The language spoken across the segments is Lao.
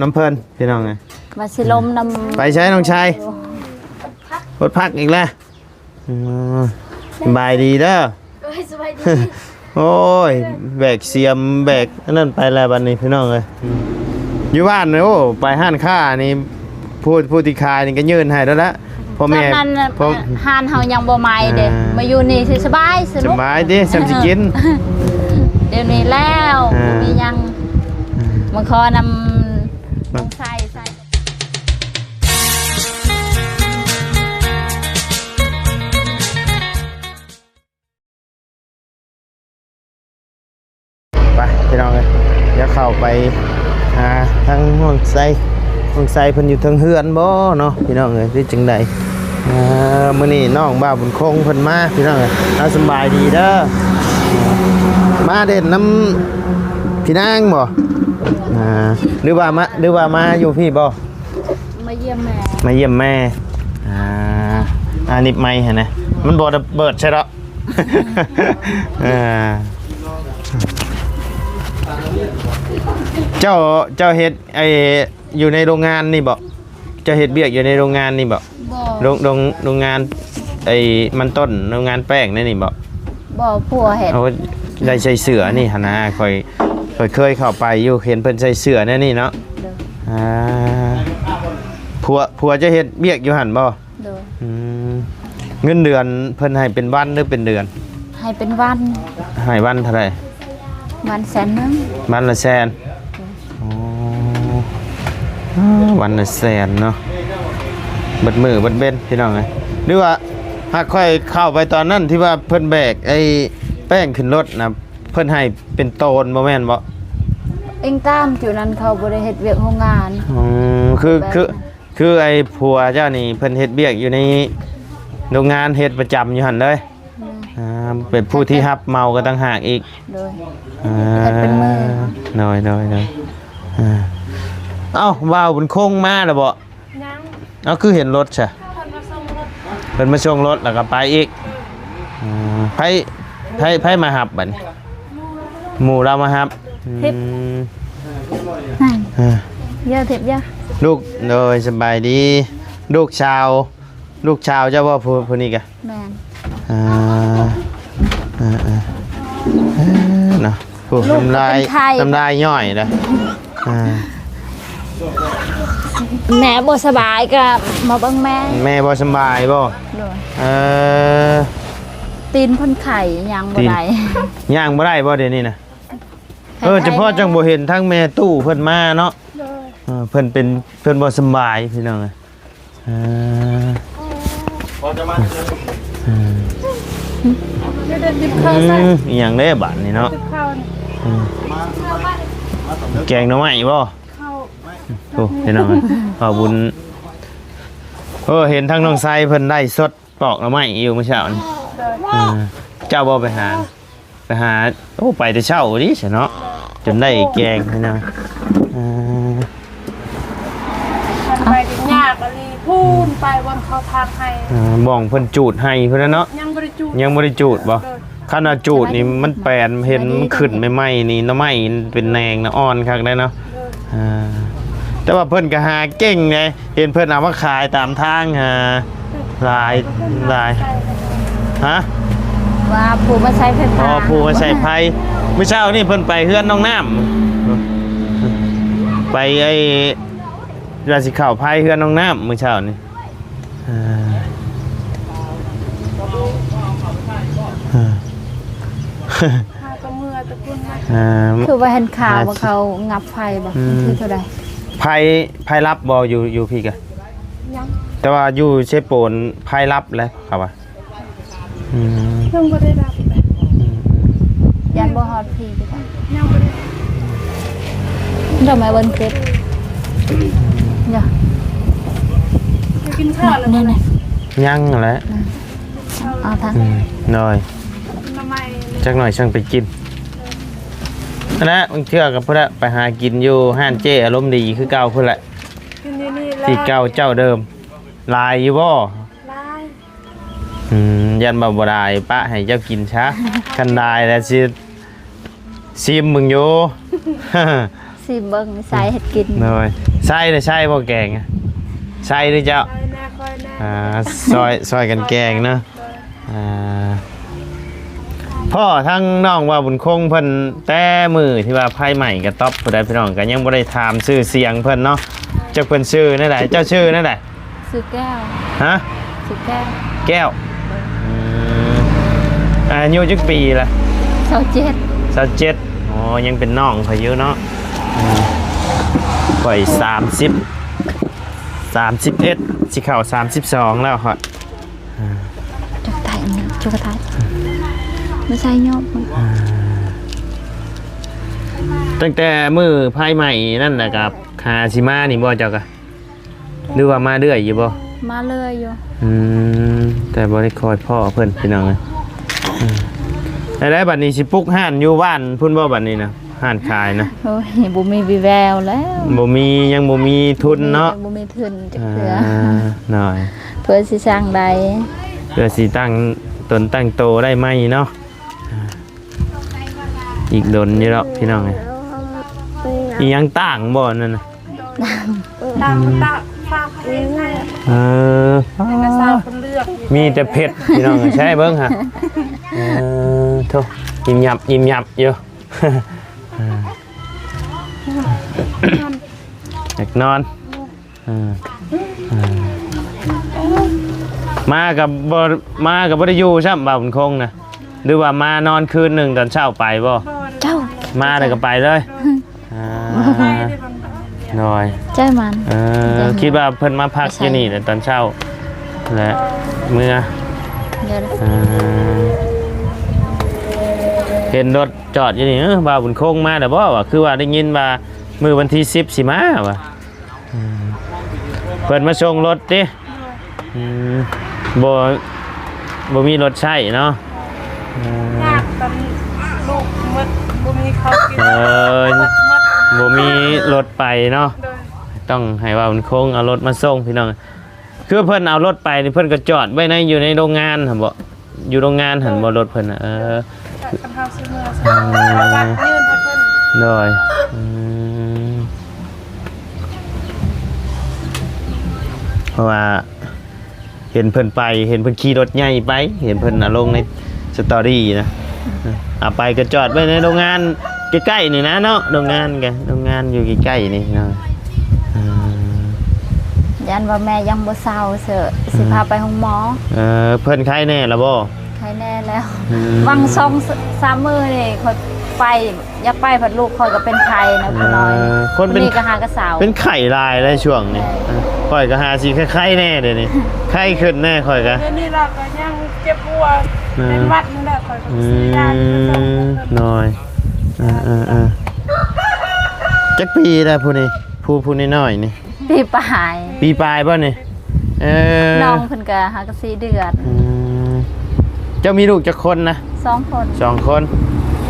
ນຳເພິ່ນພີ່ນ້ອງເອີຍ ວ່າຊິລົມນຳ ໄປໃສນ້ອງຊາຍ ໂອ້ ລົດພັກອີກແລ້ວ. ອືມ ສະບາຍດີເດີ. ໂອ້ຍ ສະບາຍດີ. ໂອ້ຍ ແບກສຽມແບກອັນນັ້ນໄປແລ້ວບັດນີ້ພີ່ນ້ອງເອີຍ. ຢູ່ບ້ານນີ້ ໂອ້ ໄປຮ້ານຄ້ານີ້ ຜູ້ ຜູ້ທີ່ຂາຍນີ້ກໍຍື່ນໃຫ້ແລ້ວລະ. ພໍ່ແມ່ ຕອນນັ້ນ ພໍ່ ຮ້ານເຮົາຍັງບໍ່ໃໝ່ເດ້. ອ່າ ມາຢູ່ນີ້ຊິສະບາຍ ສະໜຸກ ສະບາຍເດ້ ສ່ຳຊິກິນ. ດຽວນີ້ແລ້ວ ອ່າ ບໍ່ມີຫຍັງ. ອ່າ ມາຂໍນຳ ນ້ອງໄຊ ໄຊ ໄປພີ່ນ້ອງເອີຍ ດຽວເຂົ້າໄປຫາທາງນ້ອງໄຊ. ນ້ອງໄຊເພິ່ນຢູ່ເທິງເຮືອນບໍ່ເນາະ ພີ່ນ້ອງເອີຍ ຫຼືຈັ່ງໃດ? ເອີ ມື້ນີ້ນ້ອງບ່າວບຸນຄົງເພິ່ນມາ ພີ່ນ້ອງເອີຍ. ເອົາ ສະບາຍດີເດີ. ມາເດັ່ນນຳພີ່ນາງບໍ່? ອ່າ ຫຼືວ່າມາ ຫຼືວ່າມາຢູ່ພີ້ບໍ່? ມາຢ້ຽມແມ່ ມາຢ້ຽມແມ່. ອ່າ ອ່າ ນິບໄມຫັ້ນນະ ມັນບໍ່ໄດ້ເປີດໃສ່ດອກ. ເອີ ເຈົ້າ ເຈົ້າເຮັດ ໄອ້ ຢູ່ໃນໂຮງງານນີ້ບໍ່? ເຈົ້າເຮັດວຽກຢູ່ໃນໂຮງງານນີ້ບໍ່? ບໍ່ ໂຮງ ໂຮງ ໂຮງງານໄອ້ມັນຕົ້ນ ໂຮງງານແປ້ງໃນນີ້ບໍ່? ບໍ່ ຜົວເຮັດ. ໂອ້ ໄດ້ໃສ່ເສື້ອນີ້ຫັ້ນນະ ຂ້ອຍ ຂ້ອຍເຄີຍເຂົ້າໄປຢູ່ ເຫັນເພິ່ນໃສ່ເສື້ອແນວນີ້ເນາະ. ໂດຍ ອ່າ ຜົວ ຜົວເຈົ້າເຮັດວຽກຢູ່ຫັ້ນບໍ່? ໂດຍ ອືມ ເງິນເດືອນເພິ່ນໃຫ້ເປັນວັນ ຫຼື ເປັນເດືອນ? ໃຫ້ເປັນວັນ. ໃຫ້ວັນເທົ່າໃດ? ວັນແສນໜຶ່ງ. ວັນລະແສນ. ໂດຍ ໂອ້ ວັນລະແສນເນາະ ເບິດມື້ເບິດເວັນພີ່ນ້ອງເອີຍ. ຫຼືວ່າຫາກຂ້ອຍເຂົ້າໄປຕອນນັ້ນ ທີ່ວ່າເພິ່ນແບກໄອ້ແປ້ງຂຶ້ນລົດນະ ເພິ່ນໃຫ້ເປັນໂຕນບໍ່ແມ່ນບໍ່? ເອງຕາມຈຸນັ້ນເຂົາບໍ່ໄດ້ເຮັດວຽກໂຮງງານ. ອືມ ຄື ຄື ຄືໄອ້ຜົວເຈົ້ານີ້ເພິ່ນເຮັດວຽກຢູ່ໃນໂຮງງານ ເຮັດປະຈຳຢູ່ຫັ້ນເລີຍ. ໂດຍ ອ່າ ເປັນຜູ້ທີ່ຮັບເໝົາກໍຕ່າງຫາກອີກ. ໂດຍ ອ່າ ເຮັດເປັນມື້. ໂດຍ ໂດຍ ໂດຍ ອ່າ ເອົ້າ ບ່າວບຸນຄົງມາແລ້ວບໍ່? ຍັງ. ເອົາ ຄືເຫັນລົດຊະ? ເພິ່ນມາສົ່ງລົດ ເພິ່ນມາສົ່ງລົດແລ້ວກໍໄປອີກ. ອືມ ໃຜ ໃຜ ໃຜມາຮັບບັດນີ້? ໝູ່ ໝູ່ລາວມາຮັບ. ອືມ ນັ້ນ ເອີ ເອີ ເທບຢາ ລູກ. ໂດຍ ສະບາຍດີ. ລູກສາວ ລູກສາວເຈົ້າບໍ່ ຜູ້ ຜູ້ນີ້ກະ? ແມ່ນ. ອ່າ ເອີ ເອີ ເອີ ເນາະ ຜູ້ ນ້ຳລາຍ ນ້ຳລາຍຍ້ອຍເດ້. ອ່າ ແມ່ບໍ່ສະບາຍກໍມາເບິ່ງແມ່. ແມ່ບໍ່ສະບາຍບໍ່? ໂດຍ ເອີ ຕີນເພິ່ນໄຂ້ ຍ່າງບໍ່ໄດ້. ຍ່າງບໍ່ໄດ້ບໍ່ດຽວນີ້ນະ? ເອີ ສະເພາະຈັ່ງບໍ່ເຫັນທາງແມ່ຕູ້ເພິ່ນມາເນາະ. ໂດຍ ເອີ ເພິ່ນເປັນ ເພິ່ນບໍ່ສະບາຍພີ່ນ້ອງເອີຍ. ເອີ ພໍຈະມາ ເອີ ດຽວເດີນກິນເຂົ້າໃສ່ ອືມ ອີ່ຫຍັງເດ້ບາດນີ້ເນາະ? ກິນເຂົ້ານີ້ ອືມ ແກງໜໍ່ໄມ້ບໍ່? ເຂົ້າ ໂອ້ ພີ່ນ້ອງເອີຍ ເຂົ້າບຸນ. ເອີ ເຫັນທາງນ້ອງໄຊເພິ່ນໄລຟ໌ສົດປອກໜໍ່ໄມ້ຢູ່ມື້ເຊົ້ານີ້. ໂດຍ ເອີ ເຈົ້າບໍ່ໄປຫາ? ໄປຫາ ໂອ້ ໄປແຕ່ເຊົ້ານີ້ຊະເນາະ ຈົນໄດ້ແກງພີ່ນ້ອງ. ເອີ ຄັນໄປກໍຍາກອີ່ຫຼີ ພຸ້ນໄປບ່ອນເຂົາຖາກໄຮ່. ເອີ ບ່ອນເພິ່ນຈູດໄຮ່ພຸ້ນນະເນາະ. ຍັງບໍ່ໄດ້ຈູດ ຍັງບໍ່ໄດ້ຈູດບໍ່? ໂດຍ ຄັນວ່າຈູດນີ້ມັນແປນ ເຫັນມັນຂຶ້ນໃໝ່ໆນີ້ ໜໍ່ໄມ້ເປັນແໜງນະ ອ່ອນຄັກໄດ໋ເນາະ. ໂດຍ ເອີ ແຕ່ວ່າເພິ່ນກໍຫາເກັ່ງເດ້ ເຫັນເພິ່ນເອົາມາຂາຍຕາມທາງຫາ ຫຼາຍ ຫຼາຍ. ຮະ? ວ່າຜູ້ມາໃຊ້ໄຟຟ້າ. ອໍ ຜູ້ມາໃຊ້ໄຟ. ມື້ເຊົ້ານີ້ເພິ່ນໄປເຮືອນນ້ອງນ້ຳ ໄປໄອ້ ວ່າຊິເຂົ້າໄຟເຮືອນນ້ອງນ້ຳມື້ເຊົ້ານີ້. ເອີ ເອີ ຫາກໍເມືອແຕ່ພຸ້ນນະ. ເອີ ຄືວ່າເຫັນຂ່າວວ່າເຂົາຫຍັບໄຟບໍ່? ອືມ ວັນທີເທົ່າໃດ? ໄຟ ໄຟດັບບໍ່ ຢູ່ ຢູ່ພີ້ກະ? ຍັງ ແຕ່ວ່າຢູ່ເຊໂປນໄຟດັບແລ້ວເຂົາວ່າ. ອືມ ຍັງບໍ່ໄດ້ດັບ. ອືມ ຢ້ານບໍ່ຮອດພີ້ຄືກັນ. ຍັງບໍ່ໄດ້ ດອກໄມ້ວັນເກີດ. ຢ່າ ໄປກິນເຂົ້າແລ້ວບໍ່? ຍັງແຫຼະ. ເອົາທາງ ອືມ ໂດຍ ກິນໜໍ່ໄມ້ ຈັກໜ້ອຍຈັ່ງໄປກິນ. ຫັ້ນແຫຼະ ບາງເທື່ອກໍພຸ້ນແຫຼະ ໄປຫາກິນຢູ່ຮ້ານເຈ້ອາລົມດີຄືເກົ່າພຸ້ນແຫຼະ. ກິນຢູ່ນີ້ແຫຼະ ທີ່ເກົ່າເຈົ້າເດີມ. ຫຼາຍຢູ່ບໍ່? ຫຼາຍ. ອືມ ຢ້ານວ່າບໍ່ຫຼາຍ ປະໃຫ້ເຈົ້າກິນຊະ. ຄັນຫຼາຍແລ້ວຊິຊີມເບິ່ງຢູ່. ຊິເບິ່ງ ໃສ່ເຮັດກິນ ໂດຍ ໃສ່ເດ້ ໃສ່ບໍ່ແກງ ໃສ່ເດ້ເຈົ້າ ອ່າ ຊ່ອຍ ຊ່ອຍກັນແກງເນາະ ອ່າ ພໍ້ທັງນ້ອງວ່າບຸນຄົງເພິ່ນ ແຕ່ມື້ທີ່ວ່າໄຟໄໝ້ກະຕ໊ອບພຸ້ນໃດ໋ ພີ່ນ້ອງ ກະຍັງບໍ່ໄດ້ຖາມຊື່ສຽງເພິ່ນເນາະ ຈັກເພິ່ນຊື່ແນວໃດ ເຈົ້າຊື່ແນວໃດ? ຊື່ແກ້ວ ຮະ? ຊື່ແກ້ວ ແກ້ວ ອືມ ອາຍຸຈັກປີລະ? ຊາວເຈັດ ຊາວເຈັດ ອໍ ຍັງເປັນນ້ອງຂ້ອຍຢູ່ເນາະ ອືມ ຂ້ອຍສາມສິບ ສາມສິບເອັດ ຊິເຂົ້າສາມສິບສອງແລ້ວຂ້ອຍ ອ່າ ຈັກໄດ້ ຈຸກະໄດ້ ບໍ່ໃສ່ຍອບ ອ່າ ຕັ້ງແຕ່ມື້ໄຟໄໝ້ນັ້ນແຫຼະ ກະຫາຊິມານີ້ບໍ່ເຈົ້າກະ? ຫຼືວ່າມາເລື້ອຍຢູ່ບໍ່? ມາເລື້ອຍຢູ່ ອືມ ແຕ່ບໍ່ໄດ້ຄ່ອຍພໍ້ເພິ່ນ ພີ່ນ້ອງເອີຍ ອືມ ແລ້ວບັດນີ້ຊິປຸກຮ້ານຢູ່ບ້ານພຸ້ນບໍ່ບັດນີ້ນະ ຮ້ານຂາຍນະ? ໂອ້ຍ ບໍ່ມີວີແວວແລ້ວ ບໍ່ມີ ຍັງບໍ່ມີທຶນເນາະ ຍັງບໍ່ມີທຶນຈັກເທື່ອ ອ່າ ໂດຍ ເພື່ອຊິສ້າງໄດ້ ເພື່ອຊິຕັ້ງຕົນຕັ້ງໂຕໄດ້ໃໝ່ເນາະ ອ່າ ອີກດົນຢູ່ດອກ ພີ່ນ້ອງເອີຍ ອີຫຍັງຕ່າງບໍ່ນັ້ນນະ? ຕ່າງ ຕ່າງ ຕ່າງ ຝາກເອງ ເອີ ເອກະສານເພິ່ນເລືອກ ມີແຕ່ເຜັດ ພີ່ນ້ອງເອີຍ ໃຊ້ເບິ່ງຫາ ເອີ ໂທ້ ຍິ້ມຫຍັບ ຍິ້ມຫຍັບຢູ່ ເອີ ຢາກນອນ ເອີ ເອີ ມາກະບໍ່ ມາກະບໍ່ໄດ້ຢູ່ຊ້ຳ ບ່າວບຸນຄົງນະ ຫຼືວ່າມານອນຄືນໜຶ່ງ ຕອນເຊົ້າໄປບໍ່? ເຈົ້າ ມາແລ້ວກະໄປເລີຍ ອ່າ ໂດຍ ໃຈມັນ ເອີ ຄິດວ່າເພິ່ນມາພັກຢູ່ນີ້ແຫຼະ ຕອນເຊົ້າ ແລະ ເມືອ ເອີ ເຫັນລົດຈອດຢູ່ນີ້ ເອີ ບ່າວບຸນຄົງມາແລ້ວບໍ່ ວ່າ ຄືວ່າໄດ້ຍິນວ່າມື້ວັນທີສິບຊິມາວ່າ ອືມ ເພິ່ນມາສົ່ງລົດຕິ? ອືມ ບໍ່ ບໍ່ມີລົດໃຊ້ເນາະ ອືມ ຍາກຕອນລູກໝົດ ບໍ່ມີເຂົ້າກິນ ເອີ ໝົດ ບໍ່ມີລົດໄປເນາະ ໂດຍ ຕ້ອງໃຫ້ວ່າບຸນຄົງເອົາລົດມາສົ່ງ ພີ່ນ້ອງ ຄືເພິ່ນເອົາລົດໄປນີ້ ເພິ່ນກະຈອດໄວ້ໃນ ຢູ່ໃນໂຮງງານຫັ້ນບໍ່? ຢູ່ໂຮງງານຫັ້ນບໍ່ ລົດເພິ່ນນະ ເອີ ຄັນເຮົາຊິເມືອ ເອີ ເຮົາວັດຍື່ນໃຫ້ເພິ່ນ ໂດຍ ອືມ ເພາະວ່າເຫັນເພິ່ນໄປ ເຫັນເພິ່ນຂີ່ລົດໃຫຍ່ໄປ ເຫັນເພິ່ນເອົາລົງໃນສະຕໍຣີນະ ເອົາໄປກະຈອດໄວ້ໃນໂຮງງານໃກ້ໆນີ້ນະເນາະ ໂຮງງານກະ ໂຮງງານຢູ່ໃກ້ໆນີ້ເນາະ ອືມ ຢ້ານວ່າແມ່ຍັງບໍ່ເຊົາເຊີ ຊິພາໄປໂຮງໝໍ ເອີ ເພິ່ນໄຄແນ່ລະບໍ່? ໄຄແນ່ແລ້ວ ອືມ ຫວ່າງສອງສາມມື້ນີ້ຂ້ອຍໄປ ຢາກໄປພັດ ລູກຂ້ອຍກະເປັນໄຂ້ນະ ຜູ້ນ້ອຍ ເອີ ຄົນເປັນ ຜູ້ນີ້ກະຫາກະເຊົາ ເປັນໄຂ້ຫຼາຍໃນຊ່ວງນີ້ ເອີ ຂ້ອຍກະຫາຊິໄຄໆແນ່ດຽວນີ້ ໄຂ້ຂຶ້ນແນ່ຂ້ອຍກະ ດຽວນີ້ລະກະຍັງເຈັບຫົວ ເອີ ເປັນຫວັດນີ້ແຫຼະ ຂ້ອຍກະ ອືມ ຊິຊື້ຢາ ໂດຍ ເອີໆໆ ຈັກປີແລ້ວຜູ້ນີ້ ຜູ້ ຜູ້ນ້ອຍໆນີ້? ປີປາຍ ປີປາຍບໍ່ນີ້? ເອີ ນ້ອງເພິ່ນກະຫາກະສີ່ເດືອນ ອືມ ເຈົ້າມີລູກຈັກຄົນນະ? ສອງຄົນ ສອງຄົນ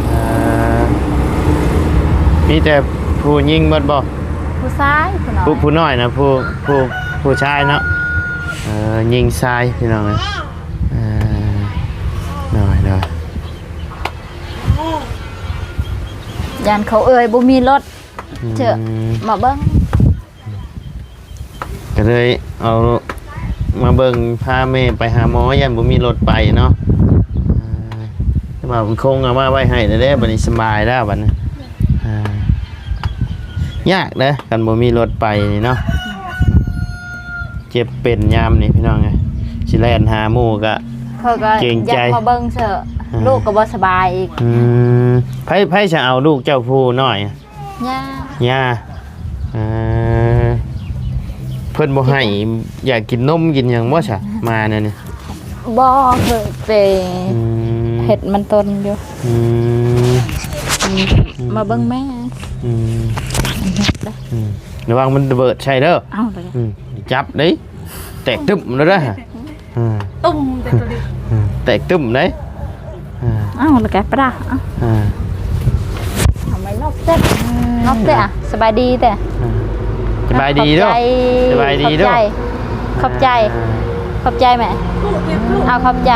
ເອີ ມີແຕ່ຜູ້ຍິງໝົດບໍ່? ຜູ້ຊາຍ ຜູ້ນ້ອຍ ຜູ້ ຜູ້ນ້ອຍນະ ຜູ້ ຜູ້ ຜູ້ຊາຍເນາະ ເອີ ຍິງຊາຍ ພີ່ນ້ອງເອີຍ ເອີ ໂດຍ ໂດຍ ຢ້ານເຂົາເອີຍບໍ່ມີລົດ ອືມ ເຈີ ມາເບິ່ງ ກະເລີຍເອົາມາເບິ່ງ ພາແມ່ໄປຫາໝໍ ຢ້ານບໍ່ມີລົດໄປເນາະ ເອີ ແຕ່ວ່າເພິ່ນຄົງເອົາມາໄວ້ໃຫ້ແລ້ວເດ້ ບັດນີ້ສະບາຍແລ້ວບັດນີ້ ເອີ ຍາກເດ້ ຄັນບໍ່ມີລົດໄປນີ້ເນາະ ເຈັບເປັນຍາມນີ້ ພີ່ນ້ອງເອີຍ ຊິແລ່ນຫາໝູ່ກະ ຂ້ອຍກະເກງໃຈ ຢາກມາເບິ່ງເຊີ ເອີ ລູກກະບໍ່ສະບາຍອີກ ອືມ ໃຜ ໃຜຈະເອົາລູກເຈົ້າຜູ້ນ້ອຍ? ຍ່າ ຍ່າ ເອີ ເພິ່ນບໍ່ໃຫ້ຢາກກິນນົມກິນຫຍັງບໍ່ຊະ ມາແນວນີ້? ບໍ່ ເຄີຍໄປ ອືມ ເຮັດມັນຕົ້ນຢູ່ ອືມ ອືມ ມາເບິ່ງແມ່ ອືມ ອືມ ລະວັງມັນລະເບີດໃສ່ເດີ ເອົາ ອືມ ຈັບເດ້ ແຕກຕຶ້ມເດີ ອ່າ ຕຸ້ມແຕ່ຕົວນີ້ ອ່າ ແຕກຕຶ້ມເດ້ ອ່າ ເອົາລະກະປະດາ ອ່າ ເອົາໄມ້ນອກເຕັດ ນອກເຕັດ ອ່າ ສະບາຍດີເຕະ ອ່າ ສະບາຍດີເດີ ຂອບໃຈ ສະບາຍດີເດີ ຂອບໃຈ ອ່າ ຂອບໃຈແມ່ ອ່າ ເອົາຂອບໃຈ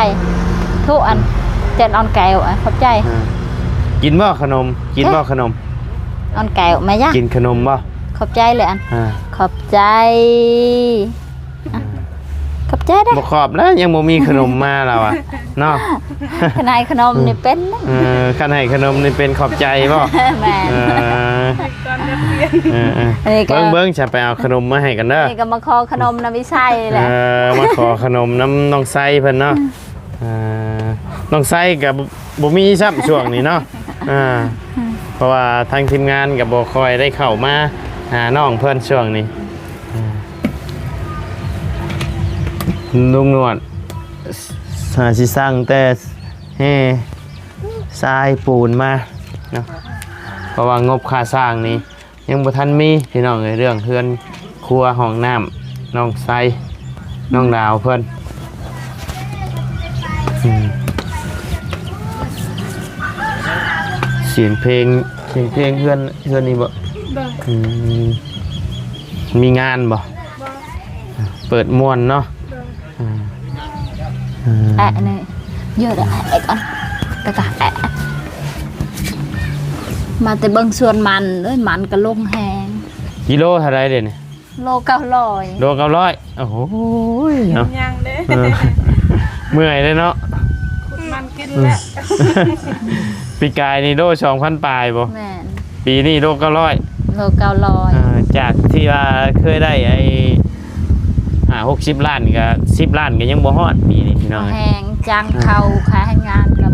ທຸອັນ ເຈັນອອນແກ້ວ ອ່າ ຂອບໃຈ ອ່າ ກິນບໍ່ຂະໜົມ ກິນບໍ່ຂະໜົມ? ອອນແກ້ວ ແມ່ຢາ ກິນຂະໜົມບໍ່? ຂອບໃຈເລີຍອັນ ອ່າ ຂອບໃຈ ອ່າ ຂອບໃຈເດີ້. ບໍ່ຂອບແລ້ວ ຍັງບໍ່ມີຂະໜົມມາລາວອະເນາະ. ຄັນໃຫ້ຂະໜົມນີ້ເປັນ ເອີ ຄັນໃຫ້ຂະໜົມນີ້ເປັນຂອບໃຈບໍ່? ແມ່ນ ເອີ ເອີໆ ເບິ່ງໆ ຈະໄປເອົາຂະໜົມມາໃຫ້ກັນເດີ້. ນີ້ກໍມາຂໍຂະໜົມນຳອີ່ໄຊແຫຼະ ເອີ ມາຂໍຂະໜົມນຳນ້ອງໄຊເພິ່ນເນາະ. ອ່າ ນ້ອງໄຊກໍບໍ່ມີຊ້ຳຊ່ວງນີ້ເນາະ ອ່າ ເພາະວ່າທາງທີມງານກໍບໍ່ຄ່ອຍໄດ້ເຂົ້າມາຫານ້ອງເພິ່ນຊ່ວງນີ້. ອ່າ ລຸງໜວດຫາຊິສັ່ງແຕ່ແຮ່ຊາຍປູນມາເນາະ ເພາະວ່າງົບຄ່າສ້າງນີ້ ຍັງບໍ່ທັນມີພີ່ນ້ອງເອີຍ ເລື່ອງເຮືອນຄົວຫ້ອງນ້ຳນ້ອງໄຊນ້ອງດາວເພິ່ນ. ອືມ ສຽງເພງ ສຽງເພງເຮືອນ ເຮືອນນີ້ບໍ່? ໂດຍ. ອືມ ມີງານບໍ່? ບໍ່. ເປີດມ່ວນເນາະ. ໂດຍ. ອືມ ອືມ ແອະ ນີ້ ເຢີະແອະ ແອະກ່ອນ ຕະກະແອະ ມາແຕ່ເບິ່ງສວນມັນເອີຍ ມັນກໍລົງແຮງ. ກິໂລເທົ່າໃດເດນີ້? ໂລເກົ້າຮ້ອຍ. ໂລເກົ້າຮ້ອຍ ໂອ້ໂຫ ເນາະ ຍັງເດ້ ເອີ ເມື່ອຍເດ້ເນາະ ຂຸດມັນກິນແລ້ວ. ປີກາຍນີ້ໂລສອງພັນປາຍບໍ່? ແມ່ນ. ປີນີ້ໂລເກົ້າຮ້ອຍ. ໂລເກົ້າຮ້ອຍ. ເອີ ຈາກທີ່ວ່າເຄີຍໄດ້ໄອ້ຫ້າຫົກສິບລ້ານ ກໍສິບລ້ານກໍຍັງບໍ່ຮອດປີນີ້ພີ່ນ້ອງ. ແຮງຈ້າງເຂົ້າ ຄ່າແຮງງານກໍ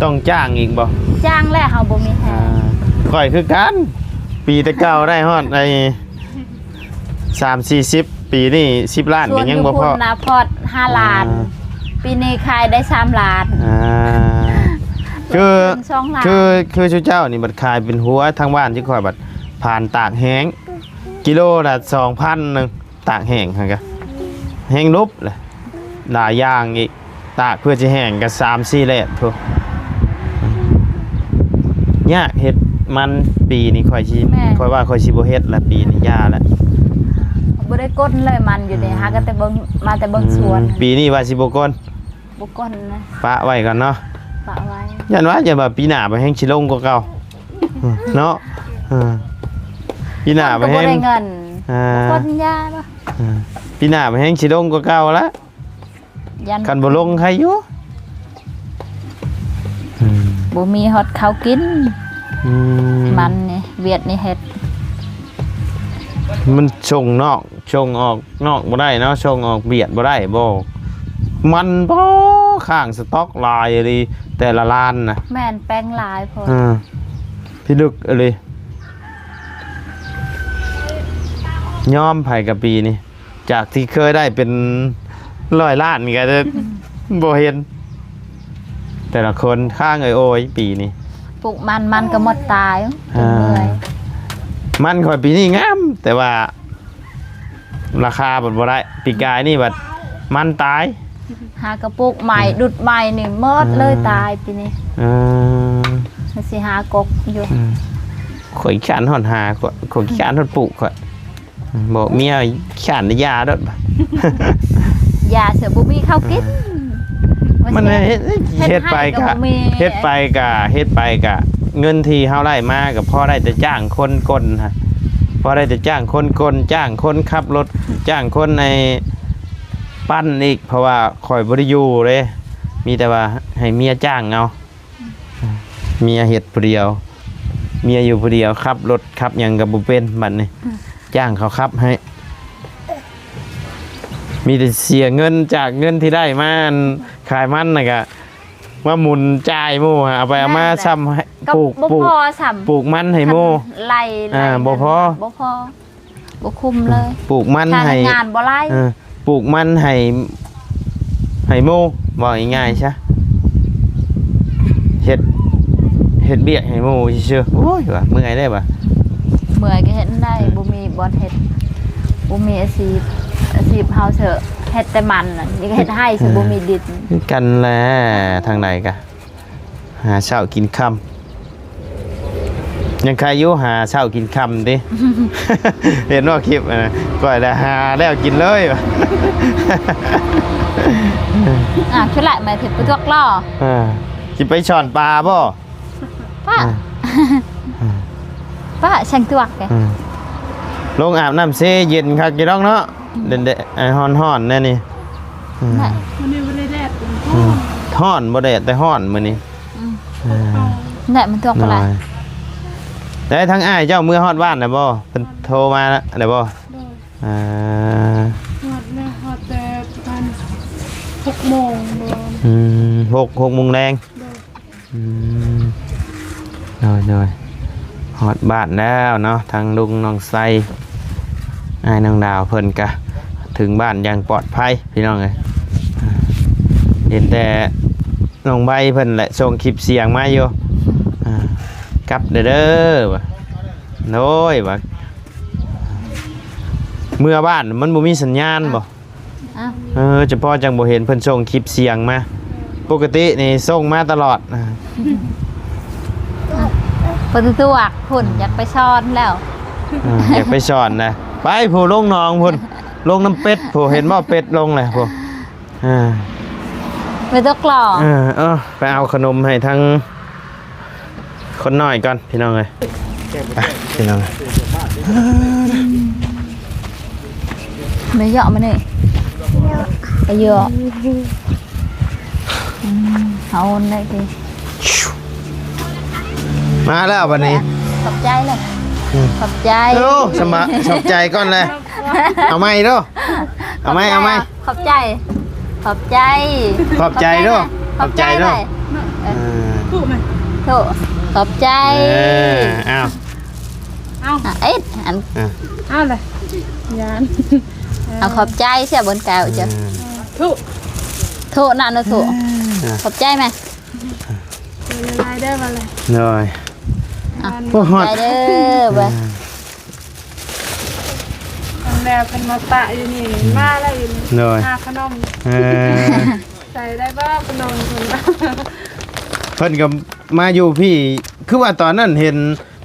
ຕ້ອງຈ້າງອີກບໍ່? ຈ້າງແຫຼະ ເຮົາບໍ່ມີແຮງ. ອ່າ ຂ້ອຍຄືກັນ ປີແຕ່ເກົ່າໄດ້ຮອດໄອ້ ສາມສີ່ສິບ ປີນີ້ສິບລ້ານກໍຍັງບໍ່ພໍ. ນະ ພອດຫ້າລ້ານ ອ່າ ປີນີ້ຂາຍໄດ້ສາມລ້ານ. ອ່າ ຄື ສອງລ້ານ ຄື ຄືຊຸເຈົ້ານີ້ບັດຂາຍເປັນຫົວ ທາງບ້ານທີ່ຂ້ອຍບັດຜ່ານຕາກແຫ້ງ ກິໂລລະສອງພັນໜຶ່ງ ຕາກແຫ້ງຫັ້ນກະແຮງຫຼຸບແຫຼະ ຫຼາຍຢ່າງອີກ. ຕາກເພື່ອຊິແຫ້ງກໍສາມສີ່ແລບພຸ້ນ. ຍາກເຮັດມັນປີນີ້ ຂ້ອຍຊິ ແມ່ນ ຂ້ອຍວ່າຂ້ອຍຊິບໍ່ເຮັດລະ ປີນີ້ຢ່າລະ ບໍ່ໄດ້ກົ້ນເລີຍມັນຢູ່ນີ້. ອ່າ ຫາກໍແຕ່ເບິ່ງ ມາແຕ່ເບິ່ງ ອືມ ສວນ. ປີນີ້ວ່າຊິບໍ່ກົ້ນ ບໍ່ກ້ນນະ ປະໄວ້ກ່ອນເນາະ ປະໄວ້. ຢ້ານວ່າ ຢ້ານວ່າປີໜ້າໄປແຮ່ງຊິລົງກວ່າເກົ່າເນາະ. ເອີ ປີໜ້າໄປແຮ່ງ ບໍ່ໄດ້ເງິນ ອ່າ ບໍ່ກ້ນຢາບໍ່ ອ່າ ປີໜ້າໄປແຮ່ງຊິລົງກວ່າເກົ່າລະ ຢ້ານ ຄັນບໍ່ລົງໃຄຢູ່. ອືມ ບໍ່ມີຮອດເຂົ້າກິນ. ອືມ ມັນນີ້ ວຽດນີ້ເຮັດ ມັນສົ່ງນອກ ສົ່ງອອກນອກບໍ່ໄດ້ເນາະ ສົ່ງອອກວຽດບໍ່ໄດ້ບໍ່ ມັນບໍ່ ຄ້າງສະຕັອກຫຼາຍອີ່ຫຼີ ແຕ່ລະລ້ານນະ. ແມ່ນ ແປ້ງຫຼາຍໂພດ ເອີ ພິລຶກອີ່ຫຼີ. ຍອມໃຜກະປີນີ້ ຈາກທີ່ເຄີຍໄດ້ເປັນຮ້ອຍລ້ານນີ້ກະ ອືມ ບໍ່ເຫັນ ແຕ່ລະຄົນຄ້າງເອີຍໂອຍປີນີ້. ປູກມັນ ມັນກໍໝົດຕາຍ ຈົນເມື່ອຍ. ອ່າ ມັນຂ້ອຍປີນີ້ງາມ ແຕ່ວ່າລາຄາບັດບໍ່ໄດ້. ປີກາຍນີ້ບັດມັນຕາຍ ຫາກະປູກໃໝ່ ອືມ ດຸດໃໝ່ນີ້ໝົດເລີຍ ອ່າ ຕາຍປີນີ້. ເອີ ມັນຊິຫາກົກຢູ່ ອືມ ຂ້ອຍຂີ້ຄ້ານຮອດຫາ ຂ້ອຍ ຂ້ອຍຂີ້ຄ້ານຮອດປູກ ຂ້ອຍ ບອກເມຍຂ້ານຢາໂລດ ຢາເສຍບໍ່ມີເຂົ້າກິນ. ມັນເຮັດ ເຮັດໄປກະ ເຮັດໄປກະ ເຮັດໄປກະ ເງິນທີ່ເຮົາໄດ້ມາກະພໍໄດ້ແຕ່ຈ້າງຄົນກົນຫັ້ນ ພໍໄດ້ແຕ່ຈ້າງຄົນກົນ ຈ້າງຄົນຂັບລົດ ຈ້າງຄົນໃຫ້ປັ່ນອີກ ເພາະວ່າຂ້ອຍບໍ່ໄດ້ຢູ່ເດ້ ມີແຕ່ວ່າໃຫ້ເມຍຈ້າງເອົາ. ເມຍເຮັດຜູ້ດຽວ ເມຍຢູ່ຜູ້ດຽວ ຂັບລົດຂັບຫຍັງກໍບໍ່ເປັນ ບັດນີ້ ອືມ ຈ້າງເຂົາຂັບໃຫ້ ມີແຕ່ເສຍເງິນຈາກເງິນທີ່ໄດ້ມາ ອັນ ຂາຍມັນນະກະມາໝູນຈ່າຍໝູ່ ເອົາໄປເອົາມາ ນັ້ນແຫຼະ ຊ້ຳ ກະປູກ ປູກ ປູກມັນໃຫ້ໝູ່ ຄັນໄລ່ ອ່າ ບໍ່ພໍ ບໍ່ພໍ. ບໍ່ຄຸ້ມເລີຍ ປູກມັນໃຫ້ ຄ່າແຮງງານບໍ່ຫຼາຍ ເອີ ປູກມັນໃຫ້ ໃຫ້ໝູ່ ເວົ້າງ່າຍໆຊະ ເຮັດ ເຮັດວຽກໃຫ້ໝູ່ຊື່ໆ. ໂອ້ຍ ວ່າເມື່ອຍເດ້ວ່າ ເມື່ອຍກໍເຮັດໄດ້ ເອີ ບໍ່ມີບ່ອນເຮັດ ບໍ່ມີອາຊີບ ອາຊີບເຮົາເຊີເຮັດແຕ່ມັນ ນີ້ກໍເຮັດໄຮ່ເຊີ ເອີ ບໍ່ມີດິນ ຄືກັນແຫຼະ ທາງໃດກະ ຫາເຊົ້າກິນຄ່ຳ ຍັງໃຄຢູ່ ຫາເຊົ້າກິນຄ່ຳຕິ ເຫັນບໍ່ຄລິບ ເອີ ຂ້ອຍລະຫາແລ້ວກິນເລີຍ ອ່າ ຊຸແຫຼະ ມາເຮັດປະຈວກລໍ ເອີ ຊິໄປຊ່ອນປາບໍ່ ປ້າ ອ່າ. ປະແສງຕວກແກ ອືມ ລົງອາບນ້ຳເຊເຢັນຄັກຢູ່ດອກເນາະ ອືມ ແດດໆ ຮ້ອນໆ ແນວນີ້ ອືມ ໄດ້ ມື້ນີ້ບໍ່ໄດ້ແດດ ອືມ ຮ້ອນ ຮ້ອນ ບໍ່ແດດແຕ່ຮ້ອນມື້ນີ້ ອືມ ເອີ ແດດມັນຕວກບໍ່ຫຼາຍ ໂດຍ ແຕ່ທາງອ້າຍເຈົ້າເມືອຮອດບ້ານແລ້ວບໍ່? ເພິ່ນໂທມາແລ້ວບໍ່? ໂດຍ ອ່າ ຮອດແລ້ວ ຮອດແຕ່ປະມານຫົກໂມງ ອືມ ຫົກ ຫົກໂມງແລງ ໂດຍ ອືມ ໂດຍ ໂດຍ ຮອດບ້ານແລ້ວເນາະ ທາງລຸງນ້ອງໄຊ ອ້າຍນ້ອງດາວເພິ່ນກະເຖິງບ້ານຢ່າງປອດໄພ ພີ່ນ້ອງເອີຍ ເຫັນແຕ່ນ້ອງໃບເພິ່ນແຫຼະ ສົ່ງຄລິບສຽງມາຢູ່ ອ່າ ກັບເດີ ເດີ ວ່າ ໂດຍ ວ່າ ເມືອບ້ານມັນບໍ່ມີສັນຍານບໍ່? ອ້າວ ເອີ ຈະພໍຈັ່ງບໍ່ເຫັນເພິ່ນສົ່ງຄລິບສຽງມາ ປົກກະຕິນີ້ສົ່ງມາຕະຫຼອດ ອ່າ ເພິ່ນຕົວກພຸ້ນ ຢາກໄປສອນແລ້ວ ອ່າ ຢາກໄປສອນນະ ໄປຜູ້ລົງໜອງພຸ້ນ ລົງນຳເປັດຜູ້ ເຫັນບໍ່ ເປັດລົງແລ້ວຜູ້ ອ່າ ໄປຕົກຫຼໍ່ ເອີ ເອີ ໄປເອົາຂະໜົມໃຫ້ທາງ ຄົນນ້ອຍກ່ອນພີ່ນ້ອງເອີຍ ໄປພີ່ນ້ອງ ມາເຍາະມານີ້ ໄປເຍາະ ອືມ ເອົາໄດ້ຕິ ມາແລ້ວບັດນີ້ ຂອບໃຈເລີຍ ອືມ ຂອບໃຈ ໂອ້ ສະບາຍ ຂອບໃຈກ່ອນແຫຼະ ເອົາໃໝ່ເດີ ເອົາໃໝ່ ເອົາໃໝ່ ຂອບໃຈ ຂອບໃຈ ຂອບໃຈເດີ ຂອບໃຈເດີ ເອີ ເອີ ທຸກໄໝ ທຸກ ຂອບໃຈ ເອີ ອ້າວ ເອົາ ອ່ະ ເອັດ ອັນ ອ່ະ ເອົາເລີຍ ຢ້ານ ເອີ ເອົາຂອບໃຈເສຍບົນແກ້ວເຈົ້າ ເອີ ທຸກ ທຸກນະ ທຸກ ອ່ະ ຂອບໃຈໄໝ ເອີ ຫຼາຍໆເດີ ມາເລີຍ ໂດຍ ອ່ະ ໂອ້ ຂອບໃຈເດີ ເອີ ບາຍ ແມ່ເພິ່ນມາປະຢູ່ນີ້ ອືມ ມາແລ້ວຢູ່ນີ້ ໂດຍ ຫາຂະໜົມ ເອີ ໃສ່ໄດ້ບໍ່ຂະໜົມເພິ່ນ ເພິ່ນກໍມາຢູ່ພີ້ ຄືວ່າຕອນນັ້ນເຫັນ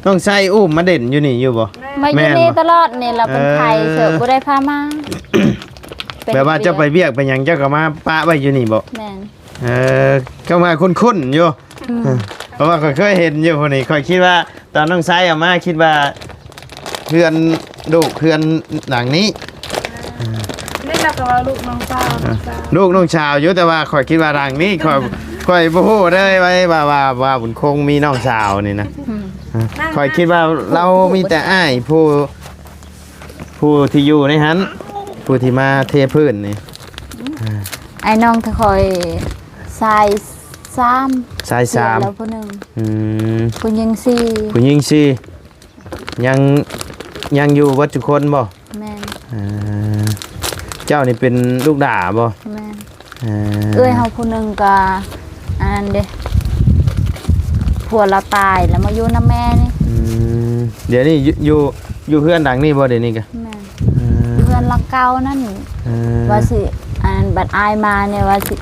ນ້ອງໄຊອຸ້ມມາເດັ່ນຢູ່ນີ້ຢູ່ບໍ່? ມາຢູ່ນີ້ ແມ່ນບໍ່? ຕະຫຼອດນີ້ລະ ເອີ ເປັນໄຂ້ເສີ ບໍ່ໄດ້ພາມາ ແບບວ່າເຈົ້າໄປວຽກໄປຫຍັງ ເຈົ້າກໍມາປະໄວ້ຢູ່ນີ້ບໍ່? ແມ່ນ ເອີ ກໍມາຄຸ້ນໆຢູ່ ອືມ ເພາະວ່າຂ້ອຍເຄີຍເຫັນຢູ່ພຸ້ນນີ້ ຂ້ອຍຄິດວ່າຕອນນ້ອງໄຊເອົາມາ ຄິດວ່າເຮືອນລູກເຮືອນຫຼັງນີ້ ນີ້ລະກໍວ່າລູກນ້ອງສາວ ອ່າ ລູກນ້ອງສາວຢູ່ ແຕ່ວ່າຂ້ອຍຄິດວ່າຫຼັງນີ້ ຂ້ອຍ ຂ້ອຍບໍ່ຮູ້ເລີຍວ່າ ວ່າ ວ່າ ວ່າບຸນຄົງມີນ້ອງສາວນີ້ນະ ອືມ ອ່າ ຂ້ອຍຄິດວ່າລາວມີແຕ່ອ້າຍຜູ້ ຜູ້ທີ່ຢູ່ໃນຫັ້ນ ຜູ້ທີ່ມາເທພື້ນນີ້ ອ່າ ອ້າຍນ້ອງຂ້ອຍຊາຍສາມ ຊາຍສາມ ເສຍແລ້ວຜູ້ໜຶ່ງ ອືມ ຜູ້ຍິງສີ່ ຜູ້ຍິງສີ່ ຍັງ ຍັງຢູ່ເບິດທຸກຄົນບໍ່? ແມ່ນ ເອີ ເຈົ້ານີ້ເປັນລູກຫຼ້າບໍ່? ແມ່ນ ເອີ ເອື້ອຍເຮົາຜູ້ໜຶ່ງກໍອັນນັ້ນເດ້ ຜົວລາວຕາຍແລ້ວມາຢູ່ນຳແມ່ນີ້ ອືມ ດຽວນີ້ຢູ່ ຢູ່ ຢູ່ເຮືອນຫຼັງນີ້ບໍ່ດຽວນີ້ກະ? ແມ່ນ ເອີ ຢູ່ເຮືອນຫຼັງເກົ່ານັ້ນ ເອີ ວ່າຊິ ອັນບັດອ້າຍມານີ້ວ່າຊິ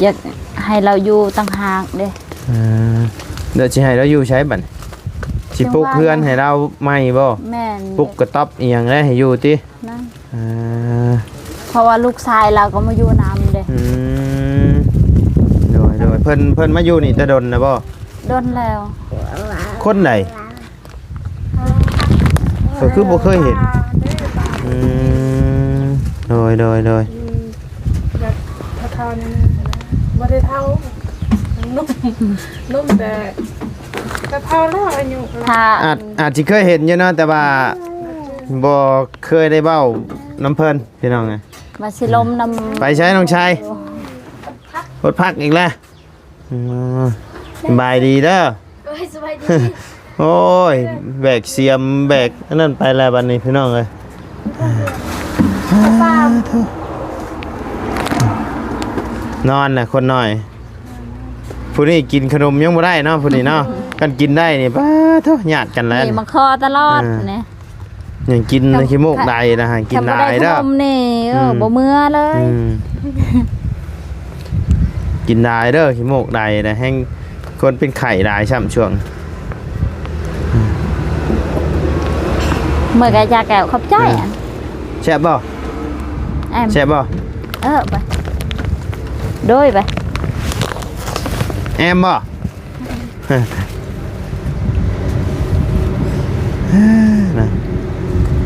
ຢາກໃຫ້ລາວຢູ່ຕ່າງຫາກເດ້ ເອີ ແລ້ວຊິໃຫ້ລາວຢູ່ໃສບັດນີ້? ຊິປຸກເຮືອນໃຫ້ລາວໃໝ່ບໍ່? ແມ່ນ ປຸກກະຕ໊ອບອີ່ຫຍັງແລ້ວໃຫ້ຢູ່ຕິ? ນັ້ນ ເອີ ເພາະວ່າລູກຊາຍລາວກໍມາຢູ່ນຳເດ້ ອືມ ໂດຍ ໂດຍ ເພິ່ນ ເພິ່ນມາຢູ່ນີ້ແຕ່ດົນແລ້ວບໍ່? ດົນແລ້ວ ຄົນໃດ? ຂ້ອຍຄືບໍ່ເຄີຍເຫັນ ອືມ ໂດຍ ໂດຍ ໂດຍ ອືມ ແບບເຖົ້າໆ ນີ້ນະ ບໍ່ໄດ້ເຖົ້າ ໜຸ່ມ ໜຸ່ມແຕ່ ກໍເຖົ້າແລ້ວ ອາຍຸ ຖ້າ ອາດ ອືມ ອາດຊິເຄີຍເຫັນຢູ່ເນາະ ແຕ່ວ່າ ອືມ ບໍ່ເຄີຍໄດ້ເວົ້ານຳເພິ່ນ ພີ່ນ້ອງເອີຍ ວ່າຊິລົມນຳ ໄປໃສນ້ອງຊາຍ? ໂອ້ ລົດພັກອີກແລ້ວ ອືມ ສະບາຍດີເດີ ໂອ້ຍ ສະບາຍດີ ໂອ້ຍ ແບກສຽມ ແບກອັນນັ້ນໄປແລ້ວບັດນີ້ ພີ່ນ້ອງເອີຍ ນອນນະຄົນນ້ອຍ ຜູ້ນີ້ກິນຂະໜົມຍັງບໍ່ໄດ້ເນາະ ຜູ້ນີ້ເນາະ ຄັນກິນໄດ້ນີ້ ປາໂທ້ ຍາດກັນແລ້ວ ນີ້ມາຂໍຕະຫຼອດ ອ່າ ນີ້ ຍັງກິນ ຄັນ ຂີ້ມູກໄດນະ ກິນຫຼາຍເດີ ຄັນບໍ່ໄດ້ຂະໜົມນີ້ ເອີ ອືມ ບໍ່ເມືອເລີຍ ອືມ ກິນຫຼາຍເດີຂີ້ມູກໄດນະ ແຮງຄົນເປັນໄຂ້ຫຼາຍຊ້ຳຊ່ວງ ເມື່ອຍກະຢາແກ້ວ ຂອບໃຈ ເອີ ແຊບບໍ່? ແອມ ແຊບບໍ່? ເອີ ໄປ ໂດຍ ໄປ ແອມບໍ່? ເອີ ເອີ ນະ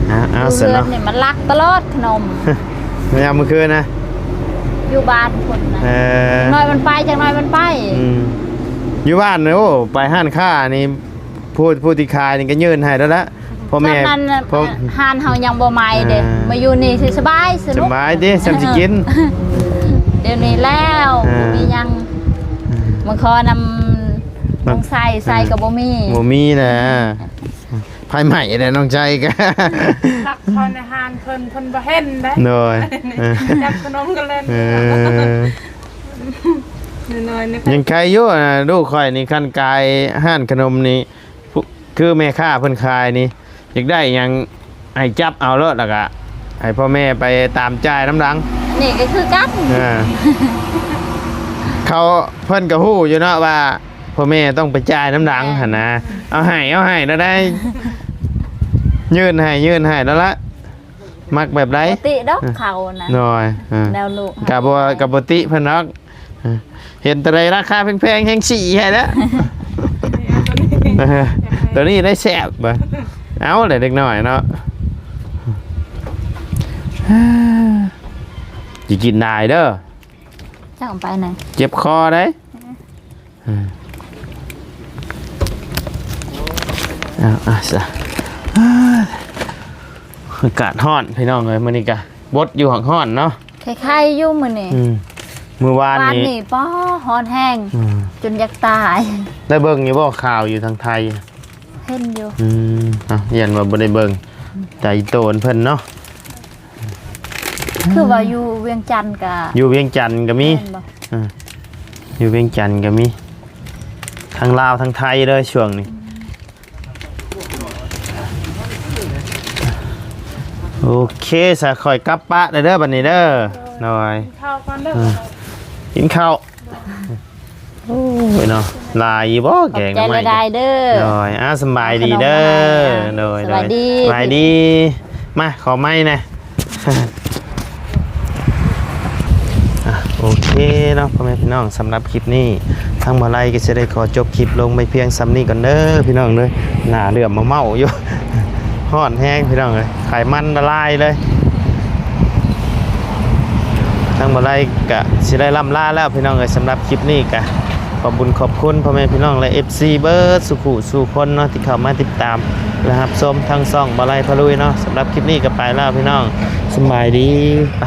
ເອົາ ເອົາ ຢູ່ ຊັ້ນເນາະ ເຮືອນນີ້ມັນລັກຕະຫຼອດຂະໜົມ ຍາມມື້ຄືນນະ ຢູ່ບ້ານພຸ້ນນະ ເອີ ຈັກໜ້ອຍມັນໄປ ຈັກໜ້ອຍມັນໄປ ອືມ ຢູ່ບ້ານນີ້ ໂອ້ ໄປຮ້ານຄ້ານີ້ ຜູ້ ຜູ້ທີ່ຂາຍນີ້ກໍຍື່ນໃຫ້ແລ້ວລະ ພໍ່ແມ່ ຕອນນັ້ນ ພໍ່ ຮ້ານເຮົາຍັງບໍ່ໃໝ່ເດ້ ອ່າ ມາຢູ່ນີ້ຊິສະບາຍສະໜຸກ ສະບາຍເດ້ ຊ່ຳຊິກິນ ດຽວນີ້ແລ້ວ ອ່າ ບໍ່ມີຫຍັງ ອ່າ ມາຂໍນຳ ນ້ອງໄຊ ໄຊກໍບໍ່ມີ ບໍ່ມີແຫຼະ ໄຟໄໝ້ແຫຼະ ນ້ອງໄຊກໍ ລັກເຂົ້າໃນຮ້ານເພິ່ນ ເພິ່ນບໍ່ເຫັນເດ້ ໂດຍ ຈັບຂະໜົມກັນເລີຍ ເອີ ນ້ອຍໆ ຍັງໄຄຢູ່ ອ່າ ລູກຂ້ອຍນີ້ ຄັນກາຍຮ້ານຂະໜົມນີ້ ຜູ້ ຄືແມ່ຄ້າເພິ່ນຂາຍນີ້ ຢາກໄດ້ຫຍັງໃຫ້ຈັບເອົາໂລດ ແລ້ວກະໃຫ້ພໍ່ແມ່ໄປຕາມຈ່າຍນຳຫຼັງ ນີ້ກໍຄືກັນ ອ່າ ເຂົາ ເພິ່ນກໍຮູ້ຢູ່ເນາະວ່າພໍ່ແມ່ຕ້ອງໄປຈ່າຍນຳຫຼັງ ແມ່ນ ຫັ້ນນະ ເອົາໃຫ້ ເອົາໃຫ້ແລ້ວໄດ້ ຍື່ນໃຫ້ ຍື່ນໃຫ້ແລ້ວລະ ມັກແບບໃດ ບໍ່ຕິດອກ ເອີ ເຂົານະ ໂດຍ ເອີ ແນວລູກ ກໍບໍ່ ກໍບໍ່ຕິເພິ່ນດອກ ເອີ ເຫັນໂຕໃດລາຄາແພງໆ ແຮ່ງຊີ້ໃຫ້ແລ້ວ ເອີ ໂຕນີ້ໄດ້ແຊບ ເອົາແຫຼະເດັກນ້ອຍເນາະ ຊິກິນຫຼາຍເດີ ເຈົ້າໄປນະ ເຈັບຄໍໄດ໋ ເອີ ເອົາ ເອົາຊະ ອາກາດຮ້ອນພີ່ນ້ອງເອີຍ ມື້ນີ້ກະບົດຢູ່ ຮ້ອນເນາະ ໄຄໆຢູ່ມື້ນີ້ ອືມ ມື້ວານນີ້ ວານນີ້ ປ້າ ຮ້ອນແຮງ ອືມ ຈົນຢາກຕາຍ ໄດ້ເບິ່ງຢູ່ບໍ່ຂ່າວຢູ່ທາງໄທ ເຫັນຢູ່ ອືມ ເອົ້າ ຢ້ານວ່າບໍ່ໄດ້ເບິ່ງ ໃຈໂຕນເພິ່ນເນາະ ຄືວ່າຢູ່ວຽງຈັນກະ ຢູ່ວຽງຈັນກໍມີ ແມ່ນບໍ່? ເອີ ຢູ່ວຽງຈັນກໍມີ ທັງລາວທັງໄທເລີຍຊ່ວງນີ້ ໂອເຄ ສະ ຂ້ອຍກັບປະແລ້ວເດີ ບັດນີ້ເດີ ໂດຍ ກິນເຂົ້າກ່ອນເດີ ເອີ ກິນເຂົ້າ ໂອ້ຍເນາະ ຫຼາຍຢູ່ບໍ່ແກງໜໍ່ໄມ້ ຂອບໃຈຫຼາຍໆເດີ ໂດຍ ອ່າ ສຳບາຍດີເດີ ຂະໜົມມາໃຫ້ ໂດຍ ສະບາຍດີ ສະບາຍດີ ມາ ຂໍໄມ້ແດ່ ອ່ະ ໂອເຄເນາະ ພໍ່ແມ່ພີ່ນ້ອງ ສຳລັບຄລິບນີ້ ທາງບ່າວໄລກໍຊິໄດ້ຂໍຈົບຄລິບລົງໄປພຽງສ່ຳນີ້ກ່ອນເດີພີ່ນ້ອງເດີ ໜ້າເຫຼື້ອມເມົາໆຢູ່ ຮ້ອນແຮງພີ່ນ້ອງເອີຍ ໄຂມັນລະລາຍເລີຍ ທາງບ່າວໄລກະຊິໄດ້ລ່ຳລາແລ້ວພີ່ນ້ອງເອີຍ ສຳລັບຄລິບນີ້ກະຂອບບຸນຂອບຄຸນພໍ່ແມ່ພີ່ນ້ອງ ແລະ ເອັຟຊີ ເບິດສູ່ຜູ້ສູ່ຄົນເນາະ ທີ່ເຂົ້າມາຕິດຕາມ ແລະ ຮັບຊົມທາງຊ່ອງບ່າວໄລພາລຸຍເນາະ ສຳລັບຄລິບນີ້ກະໄປແລ້ວພີ່ນ້ອງ ສະບາຍດີ ໄປ.